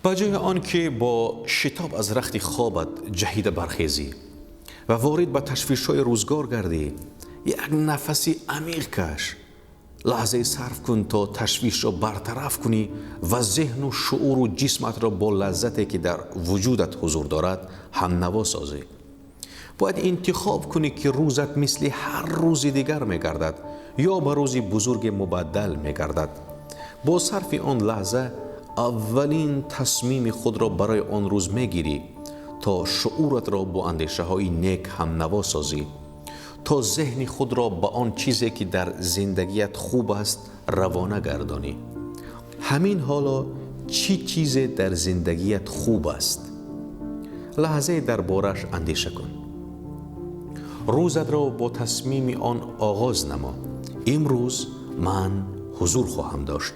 Ба ҷои он ки бо шитоб аз рахти хобат ҷаҳида бархезӣ ва ворид ба ташвишҳои рӯзгор гардӣ, як нафаси амиқ каш, лаҳзае сарф кун, то ташвишро бартараф кунӣ ва зеҳну шууру ҷисматро бо лаззате, ки дар вуҷудат ҳузур дорад, ҳамнаво созӣ. Бояд интихоб кунӣ, ки рӯзат мисли ҳар рӯзи дигар мегардад ё ба рӯзи бузурге мубаддал мегардад. Бо сарфи он лаҳза аввалин тасмими худро барои он рӯз мегирӣ, то шууратро бо андешаҳои нек ҳамнаво созӣ, то зеҳни худро ба он чизе, ки дар зиндагият хуб аст, равона гардонӣ. Ҳамин ҳоло чӣ чизе дар зиндагият хуб аст? Лаҳзае дар борааш андеша кун. Рӯзатро бо тасмими он оғоз намо. Имрӯз ман ҳузур хоҳам дошт.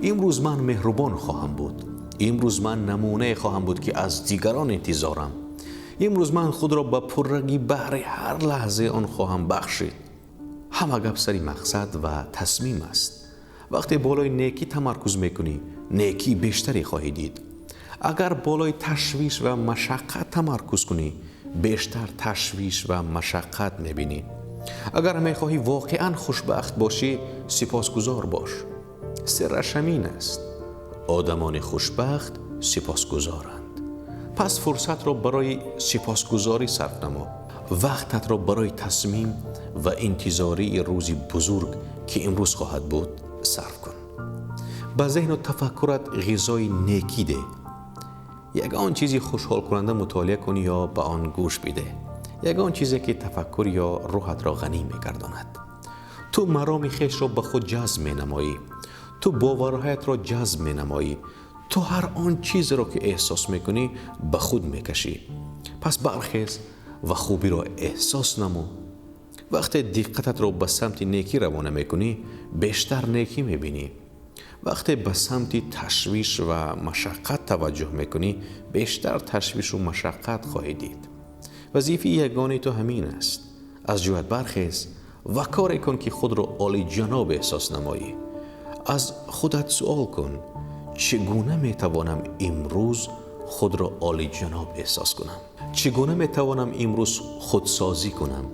Имрӯз ман меҳрубон хоҳам буд. Имрӯз ман намунае хоҳам буд, ки аз дигарон интизорам. Имрӯз ман худро ба пуррагӣ баҳри ҳар лаҳзаи он хоҳам бахшид. Ҳама гап сари мақсад ва тасмим аст. Вақте болои некӣ тамаркуз мекунӣ, некии бештаре хоҳӣ дид. Агар болои ташвиш ва машаққат тамаркуз кунӣ, бештар ташвиш ва машаққат мебинӣ. Агар мехоҳӣ воқеан хушбахт бошӣ, сипосгузор бош. Сирраш ҳамин аст: одамони хушбахт сипосгузоранд. Пас фурсатро барои сипосгузорӣ сарф намо. Вақтатро барои тасмим ва интизории рӯзи бузург, ки имрӯз хоҳад буд, сарф кун. Ба зеҳну тафаккурат ғизои некӣ деҳ. Ягон чизи хушҳолкунанда мутолиа кун ё ба он гӯш бидеҳ, ягон чизе, ки тафаккур ё рӯҳатро ғанӣ мегардонад. Ту мароми хешро ба худ ҷазб менамоӣ. Ту боварҳоятро ҷазб менамоӣ. Ту ҳар он чизеро, ки эҳсос мекунӣ, ба худ мекашӣ. Пас бархез ва хубиро эҳсос намо. Вақте диққататро ба самти некӣ равона мекунӣ, бештар некӣ мебинӣ. Вақте ба самти ташвиш ва машаққат таваҷҷӯҳ мекунӣ, бештар ташвишу машаққат хоҳӣ дид. Вазифаи ягонаи ту ҳамин аст: аз ҷоят бархез ва коре кун, ки худро олиҷаноб эҳсос намоӣ. Аз худат суол кун: чӣ гуна метавонам имрӯз худро олиҷаноб эҳсос кунам? Чӣ гуна метавонам имрӯз худсозӣ кунам?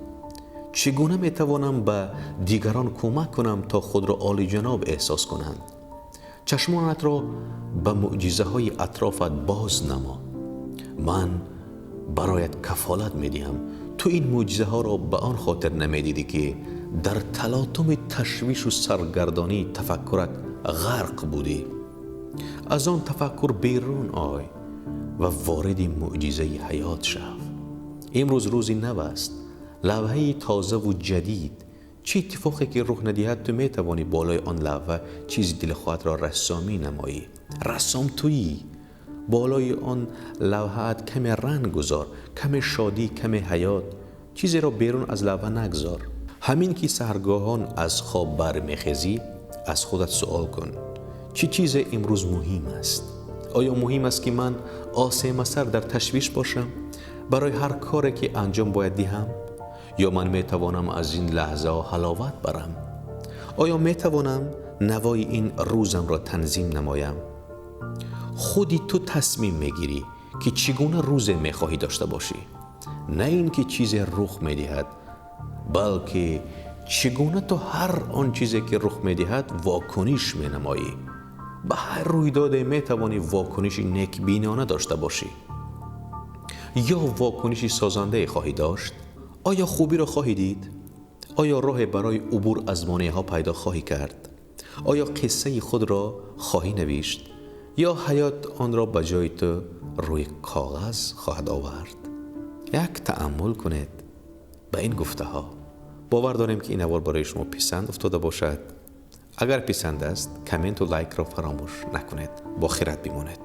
Чӣ гуна метавонам ба дигарон кӯмак кунам, то худро олиҷаноб эҳсос кунанд? Чашмонатро ба мӯъҷизаҳои атрофат боз намо. Ман бароят кафолат медиҳам, ту ин мӯъҷизаҳоро ба он хотир намедидӣ, ки дар талотуми ташвишу саргардонии тафаккурат ғарқ будӣ. Аз он тафаккур берун ой ва вориди мӯъҷизаи ҳаёт шав. Имрӯз рӯзи нав аст, лавҳаи тозаву ҷадид. Чӣ иттифоқе ки рух надиҳад, ту метавонӣ болои он лавҳа чизи дилхоҳатро рассомӣ намоӣ. Рассом туӣ. Болои он лавҳаат каме ранг гузор, каме шодӣ, каме ҳаёт. Чизеро берун аз лавҳа нагзор. Ҳамин ки саҳаргоҳон аз хоб бармехезӣ, аз худат суол кун: чӣ чизе имрӯз муҳим аст? Оё муҳим аст, ки ман осемасар дар ташвиш бошам барои ҳар коре, ки анҷом бояд диҳам, ё ман метавонам аз ин лаҳзаҳо ҳаловат барам? Оё метавонам навои ин рӯзамро танзим намоям? Худи ту тасмим мегирӣ, ки чӣ гуна рӯзе мехоҳӣ дошта бошӣ, на ин ки чизе рух медиҳад, балки чӣ гуна ту ҳар он чизе, ки рух медиҳад, вокуниш менамоӣ. Ба ҳар рӯйдоде метавонӣ вокуниши некбинона дошта бошӣ ё вокуниши созандае хоҳӣ дошт. Оё хубиро хоҳӣ дид? Оё роҳе барои убур аз монеаҳо пайдо хоҳӣ кард? Оё қиссаи худро хоҳӣ навишт ё ҳаёт онро ба ҷои ту рӯи коғаз хоҳад овард? Як тааммул кунед ба ин гуфтаҳо. Бовар дорем, ки ин навор барои шумо писанд уфтода бошад. Агар писанд аст, комменту лайкро фаромӯш накунед. Бо хирад бимонед.